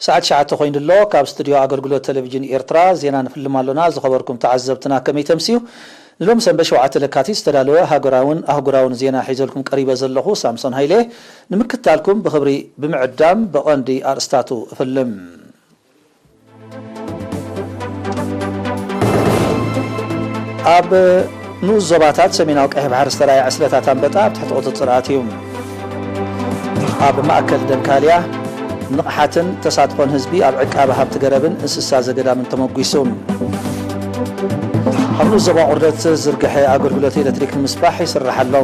ሰዓት ትሽዓተ ኮይኑ ኣሎ። ካብ ስቱድዮ ኣገልግሎት ቴሌቪዥን ኤርትራ ዜና ንፍልም ኣሎና። ዝኸበርኩም ተዓዘብትና ከመይ ተምስዩ? ንሎም ሰንበት ሸውዓተ ለካቲት ዝተዳለወ ሃገራውን ኣህጉራውን ዜና ሒዘልኩም ቀሪበ ዘለኹ ሳምሶን ሃይለ። ንምክታልኩም ብኽብሪ ብምዕዳም ብቐንዲ ኣርእስታቱ እፍልም። ኣብ ንኡስ ዞባታት ሰሜናዊ ቀይሕ ባሕሪ ዝተራእየ ዕስለታት ኣንበጣ ኣብ ትሕቲ ቁጽጽር ኣትዩ። ኣብ ማእከል ደንካልያ ንቕሓትን ተሳትፎን ህዝቢ ኣብ ዕቃበ ሃብቲ ገረብን እንስሳ ዘገዳምን ተመጒሱ። ኣብ ንኡስ ዞባ ቁርደት ዝርግሐ ኣገልግሎት ኤሌክትሪክ ንምስፋሕ ይስራሕ ኣሎ።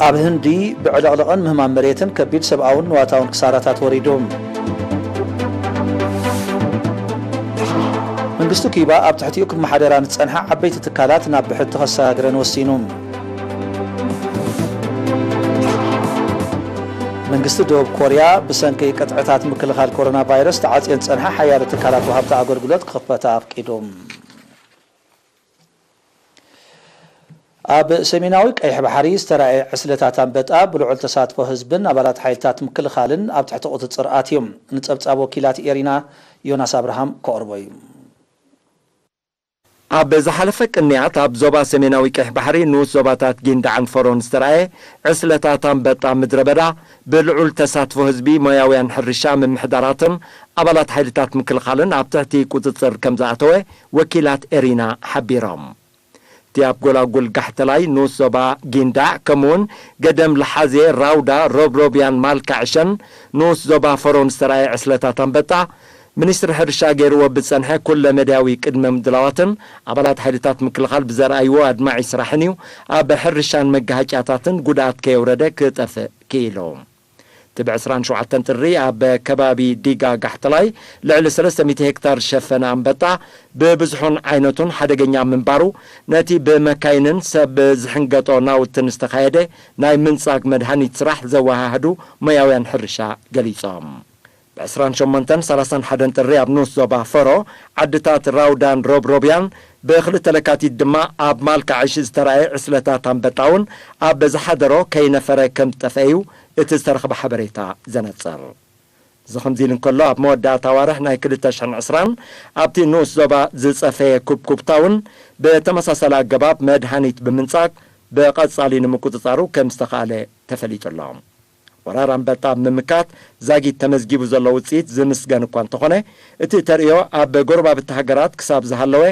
ኣብ ህንዲ ብዕልቕልቕን ምህማም መሬትን ከቢድ ሰብኣውን ንዋታውን ክሳራታት ወሪዱ። መንግስቲ ኪዩባ ኣብ ትሕቲኡ ክመሓደራ ንዝጸንሓ ዓበይቲ ትካላት ናብ ብሕቲ ከሰጋግረን ወሲኑ። መንግስቲ ደቡብ ኮርያ ብሰንኪ ቅጥዕታት ምክልኻል ኮሮና ቫይረስ ተዓጽየን ዝጸንሓ ሓያሎ ትካላት ወሃብቲ ኣገልግሎት ክኽፈታ ኣፍቂዱ። ኣብ ሰሜናዊ ቀይሕ ባሕሪ ዝተራእየ ዕስለታት ኣንበጣ ብልዑል ተሳትፎ ህዝብን ኣባላት ሓይልታት ምክልኻልን ኣብ ትሕቲ ቁጽጽር ኣትዮም። ንጸብጻብ ወኪላት ኤሪና ዮናስ ኣብርሃም ከቕርቦ እዩ። ኣብ ዝሓለፈ ቅንያት ኣብ ዞባ ሰሜናዊ ቀይሕ ባሕሪ ንኡስ ዞባታት ጊንዳዕን ፈሮን ዝተራእየ ዕስለታት ኣንበጣ ምድረ በዳ ብልዑል ተሳትፎ ህዝቢ፣ ሞያውያን ሕርሻ፣ ምምሕዳራትን ኣባላት ሓይልታት ምክልኻልን ኣብ ትሕቲ ቁጽጽር ከም ዝኣተወ ወኪላት ኤሪና ሓቢሮም። እቲ ኣብ ጎላጉል ጋሕተላይ ንኡስ ዞባ ጊንዳዕ፣ ከምኡውን ገደም ለሓዜ፣ ራውዳ፣ ሮብሮብያን ማልካ ዕሸን ንኡስ ዞባ ፈሮን ዝተራእየ ዕስለታት ኣንበጣ፣ ሚኒስትሪ ሕርሻ ገይርዎ ብዝጸንሐ ኩለ መዳያዊ ቅድመ ምድላዋትን ኣባላት ሓይልታት ምክልኻል ብዘርኣይዎ ኣድማዒ ስራሕን እዩ ኣብ ሕርሻን መጋሃጫታትን ጉድኣት ከየውረደ ክጠፍእ ክኢሉ። እቲ ብ ዕስራን ሸውዓተን ጥሪ ኣብ ከባቢ ዲጋ ጋሕተላይ ልዕሊ ሰለስተ ሚእቲ ሄክታር ዝሸፈነ ኣንበጣ ብብዝሑን ዓይነቱን ሓደገኛ ምንባሩ፣ ነቲ ብመካይንን ሰብ ዝሕንገጦ ናውትን ዝተኻየደ ናይ ምንጻግ መድሃኒት ስራሕ ዘወሃህዱ ሞያውያን ሕርሻ ገሊጾም። ብ ዕስራን ሸሞንተን ሰላሳን ሓደን ጥሪ ኣብ ንኡስ ዞባ ፈሮ ዓድታት ራውዳን ሮብሮብያን፣ ብክልተ ለካቲት ድማ ኣብ ማልካ ዕሽ ዝተራእየ ዕስለታት ኣንበጣ እውን ኣብ ዝሓደሮ ከይነፈረ ከም ዝጠፍአ እዩ እቲ ዝተረኽበ ሓበሬታ ዘነጽር። እዚ ከምዚ ኢሉ እንከሎ፣ ኣብ መወዳእታ ኣዋርሕ ናይ ክልተ ሽሕን ዕስራን ኣብቲ ንኡስ ዞባ ዝጸፈየ ኩብኩብታ እውን ብተመሳሳሊ ኣገባብ መድሃኒት ብምንጻግ ብቐጻሊ ንምቁጽጻሩ ከም ዝተኻእለ ተፈሊጡ ኣሎ። ወራር ኣንበጣ ኣብ ምምካት ዛጊት ተመዝጊቡ ዘሎ ውጽኢት ዝምስገን እኳ እንተኾነ፣ እቲ ተርእዮ ኣብ ጎረባብቲ ሃገራት ክሳብ ዝሃለወ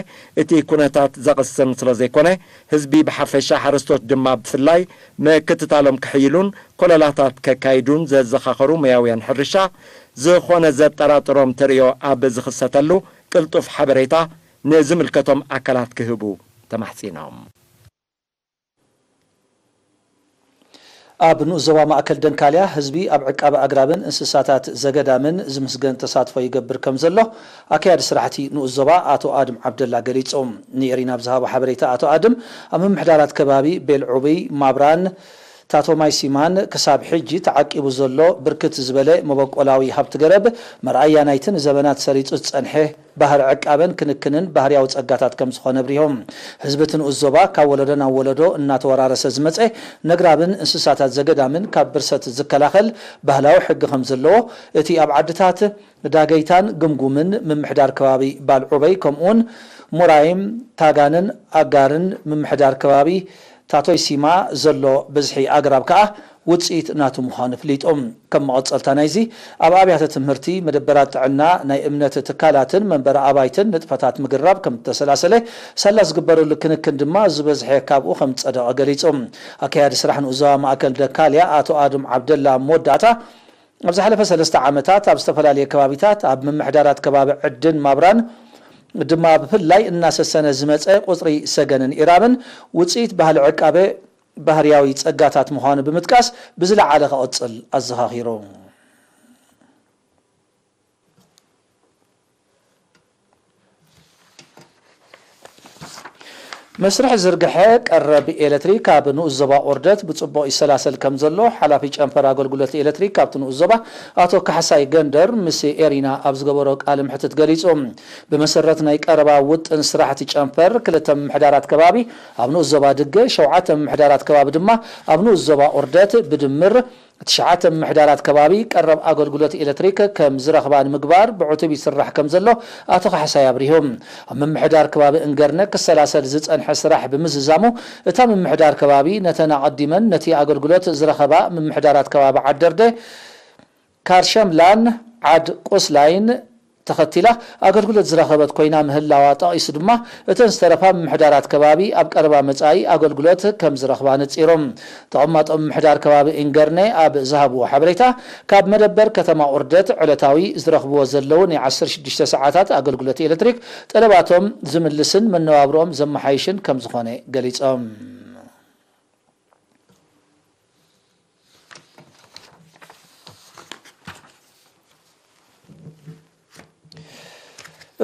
እቲ ኩነታት ዘቕስን ስለ ዘይኮነ፣ ህዝቢ ብሓፈሻ፣ ሓረስቶት ድማ ብፍላይ ምክትታሎም ከሕይሉን ኮለላታት ከካይዱን ዘዘኻኸሩ ሞያውያን ሕርሻ፣ ዝኾነ ዘጠራጥሮም ተርእዮ ኣብ ዝኽሰተሉ ቅልጡፍ ሓበሬታ ንዝምልከቶም ኣካላት ክህቡ ተማሕጺኖም። ኣብ ንኡስ ዞባ ማእከል ደንካልያ ህዝቢ ኣብ ዕቃበ ኣግራብን እንስሳታት ዘገዳምን ዝምስገን ተሳትፎ ይገብር ከም ዘሎ ኣካያዲ ስራሕቲ ንኡስ ዞባ ኣቶ ኣድም ዓብደላ ገሊጹ። ንኤሪና ኣብ ዝሃቦ ሓበሬታ ኣቶ ኣድም፣ ኣብ ምምሕዳራት ከባቢ ቤልዑብይ፣ ማብራን፣ ታቶማይ ሲማን ክሳብ ሕጂ ተዓቂቡ ዘሎ ብርክት ዝበለ መበቆላዊ ሃብቲ ገረብ መርኣያ ናይቲ ንዘበናት ሰሪጹ ዝጸንሐ ባህሪ ዕቃበን ክንክንን ባህርያዊ ጸጋታት ከም ዝኾነ ኣብሪሆም። ህዝቢ እቲ ንኡስ ዞባ ካብ ወለዶ ናብ ወለዶ እናተወራረሰ ዝመጸ ነግራብን እንስሳታት ዘገዳምን ካብ ብርሰት ዝከላኸል ባህላዊ ሕጊ ከም ዘለዎ፣ እቲ ኣብ ዓድታት ዳገይታን ግምጉምን ምምሕዳር ከባቢ ባልዑበይ፣ ከምኡውን ሙራይም፣ ታጋንን ኣጋርን ምምሕዳር ከባቢ ታቶይሲማ ዘሎ ብዝሒ ኣግራብ ከኣ ውጽኢት ናቱ ምዃኑ ኣፍሊጡ። ከም መቐጸልታ ናይዚ፣ ኣብ ኣብያተ ትምህርቲ፣ መደበራት ጥዕና፣ ናይ እምነት ትካላትን መንበሪ ኣባይትን ንጥፈታት ምግራብ ከም እተሰላሰለ፣ ሳላ ዝግበረሉ ክንክን ድማ ዝበዝሐ ካብኡ ከም ዝጸደቐ ገሊጹ። ኣካያዲ ስራሕ ንኡስ ዞባ ማእከል ደካልያ ኣቶ ኣድም ዓብደላ ኣብ መወዳእታ፣ ኣብ ዝሓለፈ ሰለስተ ዓመታት ኣብ ዝተፈላለየ ከባቢታት፣ ኣብ ምምሕዳራት ከባቢ ዕድን ማብራን ድማ ብፍላይ እናሰሰነ ዝመጸ ቁጽሪ ሰገንን ኢራብን ውጽኢት ባህሊ ዕቃበ ባህርያዊ ጸጋታት ምዃኑ ብምጥቃስ፣ ብዝለዓለ ክቕጽል ኣዘኻኺሩ። መስርሕ ዝርግሐ ቀረብ ኤሌክትሪክ ኣብ ንኡስ ዞባ ኦርደት ብጽቡቕ ይሰላሰል ከም ዘሎ ሓላፊ ጨንፈር ኣገልግሎት ኤሌክትሪክ ካብቲ ንኡስ ዞባ ኣቶ ካሕሳይ ገንደር ምስ ኤሪና ኣብ ዝገበሮ ቃለ መሕትት ገሊጹ። ብመሰረት ናይ ቀረባ ውጥን ስራሕቲ ጨንፈር፣ ክልተ ምምሕዳራት ከባቢ ኣብ ንኡስ ዞባ ድገ፣ ሸውዓተ ምምሕዳራት ከባቢ ድማ ኣብ ንኡስ ዞባ ኦርደት ብድምር ትሽዓተ ምምሕዳራት ከባቢ ቀረብ ኣገልግሎት ኤሌክትሪክ ከም ዝረኽባ ንምግባር ብዕቱብ ይስራሕ ከም ዘሎ ኣቶ ካሕሳይ ኣብሪሁ። ኣብ ምምሕዳር ከባቢ እንገርነ ክሰላሰል ዝጸንሐ ስራሕ ብምዝዛሙ፣ እታ ምምሕዳር ከባቢ ነተን ኣቐዲመን ነቲ ኣገልግሎት ዝረኸባ ምምሕዳራት ከባቢ ዓደርደ፣ ካርሸምላን ዓድ ቁስላይን ተኸቲላ ኣገልግሎት ዝረኸበት ኮይና ምህላዋ ጠቒሱ ድማ፣ እተን ዝተረፋ ምምሕዳራት ከባቢ ኣብ ቀረባ መጻኢ ኣገልግሎት ከም ዝረኽባ ነጺሩ። ተቐማጦ ምምሕዳር ከባቢ ኢንገርነ ኣብ ዝሃብዎ ሓበሬታ፣ ካብ መደበር ከተማ ኦርደት ዕለታዊ ዝረኽብዎ ዘለዉ ናይ ዓሰርተ ሽዱሽተ ሰዓታት ኣገልግሎት ኤሌክትሪክ ጠለባቶም ዝምልስን መነባብሮኦም ዘመሓይሽን ከም ዝኾነ ገሊጾም።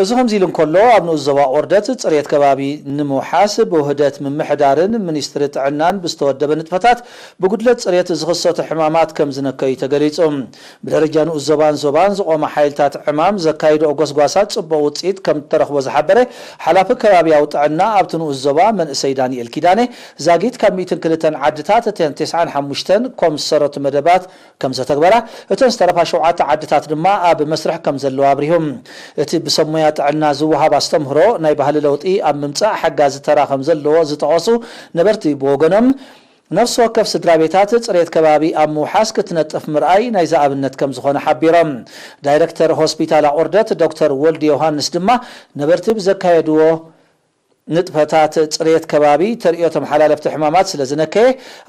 እዚ ከምዚ ኢሉ እንከሎ፣ ኣብ ንኡስ ዞባ ኦርደት ጽሬት ከባቢ ንምውሓስ ብውህደት ምምሕዳርን ሚኒስትሪ ጥዕናን ብዝተወደበ ንጥፈታት ብጉድለት ጽሬት ዝኽሰቱ ሕማማት ከም ዝነከዩ ተገሊጹ። ብደረጃ ንኡስ ዞባን ዞባን ዝቖማ ሓይልታት ዕማም ዘካይድኦ ጎስጓሳት ጽቡቕ ውጽኢት ከም እተረኽቦ ዝሓበረ ሓላፊ ከባብያዊ ጥዕና ኣብቲ ንኡስ ዞባ መንእሰይ ዳንኤል ኪዳነ፣ ዛጊት ካብ ሚእትን ክልተን ዓድታት እተን ተስዓን ሓሙሽተን ኮም ዝሰረቱ መደባት ከም ዘተግበራ፣ እተን ዝተረፋ ሸውዓተ ዓድታት ድማ ኣብ መስርሕ ከም ዘለዋ ኣብሪሁ። እቲ ብሰብ ሞያ ጥዕና ዝወሃብ ኣስተምህሮ ናይ ባህሊ ለውጢ ኣብ ምምጻእ ሓጋዚ ተራ ከም ዘለዎ ዝጠቐሱ ነበርቲ ብወገኖም፣ ነፍሲ ወከፍ ስድራ ቤታት ጽሬት ከባቢ ኣብ ምውሓስ ክትነጥፍ ምርኣይ ናይዚ ኣብነት ከም ዝኾነ ሓቢሮም። ዳይረክተር ሆስፒታል ኣቑርደት ዶክተር ወልዲ ዮሃንስ ድማ ነበርቲ ብዘካየድዎ ንጥፈታት ጽሬት ከባቢ ተርእዮ ተመሓላለፍቲ ሕማማት ስለ ዝነከየ፣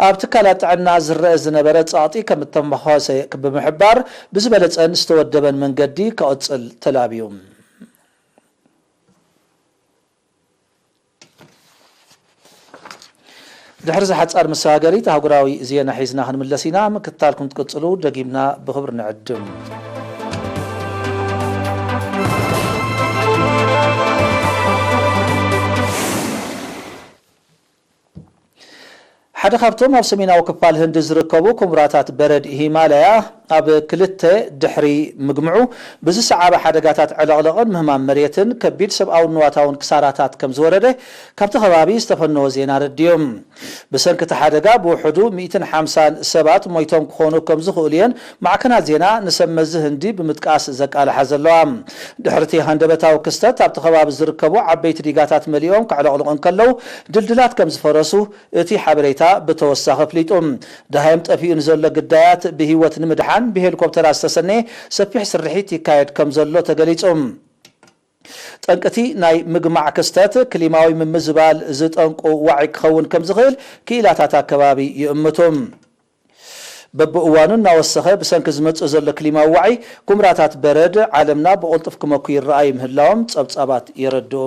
ኣብ ትካላት ጥዕና ዝረአ ዝነበረ ጸቕጢ ከም እተመኸሰ ብምሕባር፣ ብዝበለጸን ዝተወደበን መንገዲ ክቕጽል ተላብዩ። ድሕሪ እዚ ሓጻር መሰጋገሪት ኣህጉራዊ ዜና ሒዝና ክንምለስ ኢና። ምክትታልኩም ትቅጽሉ ደጊምና ብኽብሪ ንዕድም። ሓደ ካብቶም ኣብ ሰሜናዊ ክፋል ህንዲ ዝርከቡ ኩምራታት በረድ ሂማላያ ኣብ ክልተ ድሕሪ ምግምዑ ብዝሰዓበ ሓደጋታት ዕለቕለቕን ምህማም መሬትን ከቢድ ሰብኣውን ንዋታውን ክሳራታት ከም ዝወረደ ካብቲ ከባቢ ዝተፈነወ ዜና ኣረዲኡ። ብሰንኪ እቲ ሓደጋ ብውሕዱ ሚእትን ሓምሳን ሰባት ሞይቶም ክኾኑ ከም ዝኽእሉ እየን ማዕከናት ዜና ንሰብ መዚ ህንዲ ብምጥቃስ ዘቃልሓ ዘለዋ። ድሕሪ እቲ ሃንደበታዊ ክስተት ኣብቲ ከባቢ ዝርከቡ ዓበይቲ ዲጋታት መሊኦም ከዕለቕልቑ እንከለዉ፣ ድልድላት ከም ዝፈረሱ እቲ ሓበሬታ ብተወሳኺ ኣፍሊጡ። ደሃዮም ጠፊኡ ንዘሎ ግዳያት ብህይወት ንምድሓን ብሄሊኮፕተራት ዝተሰነየ ሰፊሕ ስርሒት ይካየድ ከም ዘሎ ተገሊጹ። ጠንቅቲ ናይ ምግማዕ ክስተት ክሊማዊ ምምዝባል ዝጠንቁ ዋዒ ክኸውን ከም ዝኽእል ክኢላታት ኣከባቢ ይእምቱ። በብእዋኑ እናወሰኸ ብሰንኪ ዝመጽእ ዘሎ ክሊማዊ ዋዒ፣ ኩምራታት በረድ ዓለምና ብቕልጡፍ ክመኩ ይረኣዩ ምህላዎም ጸብጻባት የረድኡ።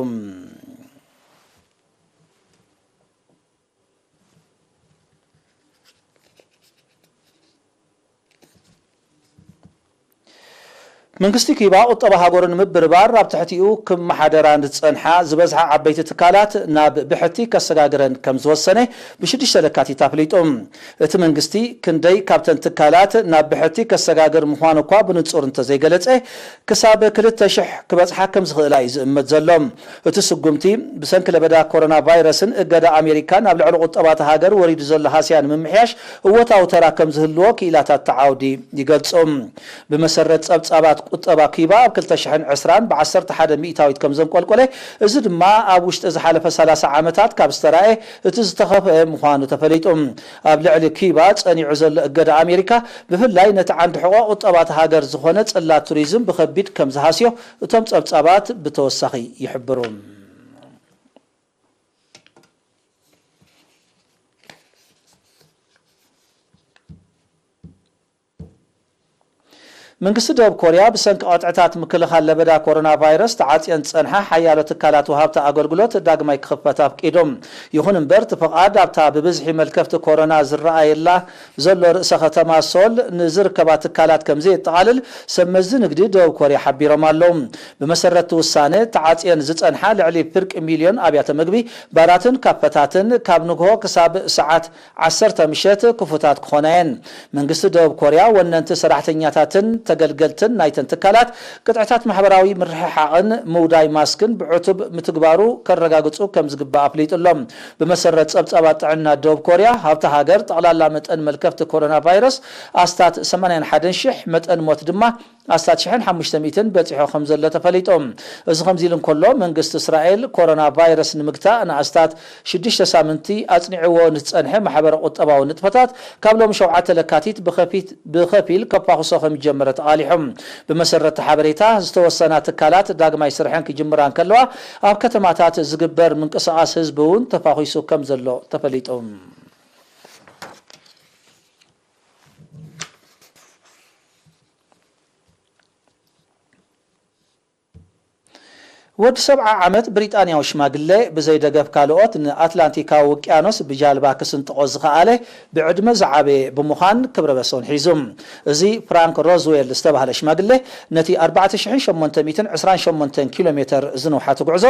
መንግስቲ ኪባ ቁጠባ ሃገሩ ንምብርባር ኣብ ትሕቲኡ ክመሓደራ ንዝጸንሓ ዝበዝሓ ዓበይቲ ትካላት ናብ ብሕቲ ከሰጋግረን ከም ዝወሰነ ብሽዱሽተ ለካቲት ኣፍሊጡ። እቲ መንግስቲ ክንደይ ካብተን ትካላት ናብ ብሕቲ ከሰጋግር ምዃኑ እኳ ብንጹር እንተዘይገለጸ፣ ክሳብ ክልተ ሽሕ ክበጽሓ ከም ዝኽእላ እዩ ዝእመት ዘሎ። እቲ ስጉምቲ ብሰንኪ ለበዳ ኮሮና ቫይረስን እገዳ ኣሜሪካን ኣብ ልዕሊ ቁጠባ እታ ሃገር ወሪዱ ዘሎ ሃስያ ንምምሕያሽ እወታዊ ተራ ከም ዝህልዎ ክኢላታት እቲ ዓውዲ ይገልጹ። ብመሰረት ጸብጻባት ቁጠባ ኪባ፣ ኣብ ክልተ ሽሕን ዕስራን ብዓሰርተ ሓደ ሚእታዊት ከም ዘንቆልቆለ፣ እዚ ድማ ኣብ ውሽጢ ዝሓለፈ ሰላሳ ዓመታት ካብ ዝተራእየ እቲ ዝተኸፍአ ምዃኑ ተፈሊጡ። ኣብ ልዕሊ ኪባ ጸኒዑ ዘሎ እገዳ ኣሜሪካ፣ ብፍላይ ነቲ ዓንዲ ሕቖ ቁጠባ እታ ሃገር ዝኾነ ጽላት ቱሪዝም ብኸቢድ ከም ዝሃስዮ እቶም ጸብጻባት ብተወሳኺ ይሕብሩ። መንግስቲ ደቡብ ኮርያ ብሰንኪ ቀጥዕታት ምክልኻል ለበዳ ኮሮና ቫይረስ ተዓጽየን ዝጸንሓ ሓያሎ ትካላት ወሃብቲ ኣገልግሎት ዳግማይ ክኽፈት ኣፍቂዱ። ይኹን እምበር፣ እቲ ፍቓድ ኣብታ ብብዝሒ መልከፍቲ ኮሮና ዝረኣየላ ዘሎ ርእሰ ከተማ ሶል ንዝርከባ ትካላት ከም ዘየጠቓልል ሰብ መዚ ንግዲ ደቡብ ኮርያ ሓቢሮም ኣለዉ። ብመሰረት እቲ ውሳነ፣ ተዓጽየን ዝጸንሓ ልዕሊ ፍርቂ ሚልዮን ኣብያተ መግቢ፣ ባራትን ካፈታትን ካብ ንግሆ ክሳብ ሰዓት ዓሰርተ ምሸት ክፉታት ክኾና እየን። መንግስቲ ደቡብ ኮርያ ወነንቲ ሰራሕተኛታትን ኣገልገልትን ናይተን ትካላት ቅጥዕታት ማሕበራዊ ምርሕሓቕን ምውዳይ ማስክን ብዕቱብ ምትግባሩ ከረጋግጹ ከም ዝግባእ ኣፍሊጡ ኣሎ። ብመሰረት ጸብጻባት ጥዕና ደቡብ ኮርያ፣ ኣብታ ሃገር ጠቕላላ መጠን መልከፍቲ ኮሮና ቫይረስ ኣስታት ሰማንያን ሓደን ሽሕ፣ መጠን ሞት ድማ ኣስታት ሽሕን ሓሙሽተ ሚእትን በጺሑ ከም ዘሎ ተፈሊጡ። እዚ ከምዚ ኢሉ እንከሎ፣ መንግስቲ እስራኤል ኮሮና ቫይረስ ንምግታእ ንኣስታት ሽዱሽተ ሳምንቲ ኣጽኒዕዎ ንዝጸንሐ ማሕበረ ቁጠባዊ ንጥፈታት ካብ ሎሚ ሸውዓተ ለካቲት ብኸፊት-፣ ብኸፊል ከፋኹሶ ከም ዝጀመረ ተቓሊሑ። ብመሰረት ሓበሬታ፣ ዝተወሰና ትካላት ዳግማይ ስርሐን ክጅምራ እንከለዋ፣ ኣብ ከተማታት ዝግበር ምንቅስቓስ ህዝቢ እውን ተፋኺሱ ከም ዘሎ ተፈሊጡ። ወዲ ሰብዓ ዓመት ብሪጣንያዊ ሽማግለ፣ ብዘይ ደገፍ ካልኦት ንኣትላንቲካዊ ውቅያኖስ ብጃልባ ክስንጥቖ ዝኸኣለ ብዕድመ ዝዓበየ ብምዃን ክብረ በሶን ሒዙ። እዚ ፍራንክ ሮዝዌል ዝተባህለ ሽማግለ፣ ነቲ ኣርባዕተ ሽሕን ሸሞንተ ሚእትን ዕስራን ሸሞንተን ኪሎ ሜተር ዝንውሓቱ ጉዕዞ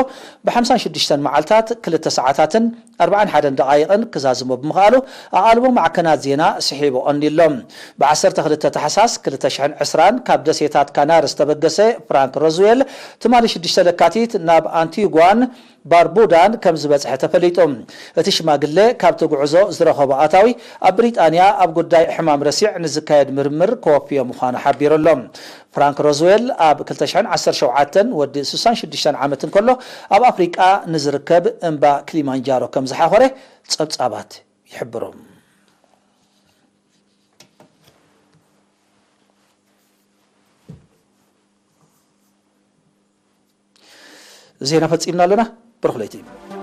ብ ሓምሳን ሽዱሽተን መዓልታት፣ ክልተ ሰዓታትን ኣርባዓን ሓደን ደቓይቕን ክዛዝሞ ብምኽኣሉ፣ ኣቓልቦ ማዕከናት ዜና ስሒቡ ቀኒሉ ኣሎ። ብ ዓሰርተ ክልተ ታሕሳስ ክልተ ሽሕን ዕስራን ካብ ደሴታት ካናሪ ዝተበገሰ ፍራንክ ሮዝዌል፣ ትማሊ ሽዱሽተ ለካቲት ናብ ኣንቲጓን ባርቡዳን ከም ዝበጽሐ ተፈሊጡ። እቲ ሽማግለ ካብቲ ጉዕዞ ዝረኸቦ ኣታዊ፣ ኣብ ብሪጣንያ ኣብ ጉዳይ ሕማም ረሲዕ ንዝካየድ ምርምር ከወፍዮ ምዃኑ ሓቢሩ ኣሎ። ፍራንክ ሮዝዌል ኣብ ክልተ ሽሕን ዓሰርተ ሸውዓተን ወዲ ስሳን ሽዱሽተን ዓመት እንከሎ፣ ኣብ ኣፍሪቃ ንዝርከብ እምባ ክሊማንጃሮ ከም ዝሓኾረ ጸብጻባት ይሕብሩ። ዜና ፈጺምና ኣለና። ብሩኽ ለይቲ።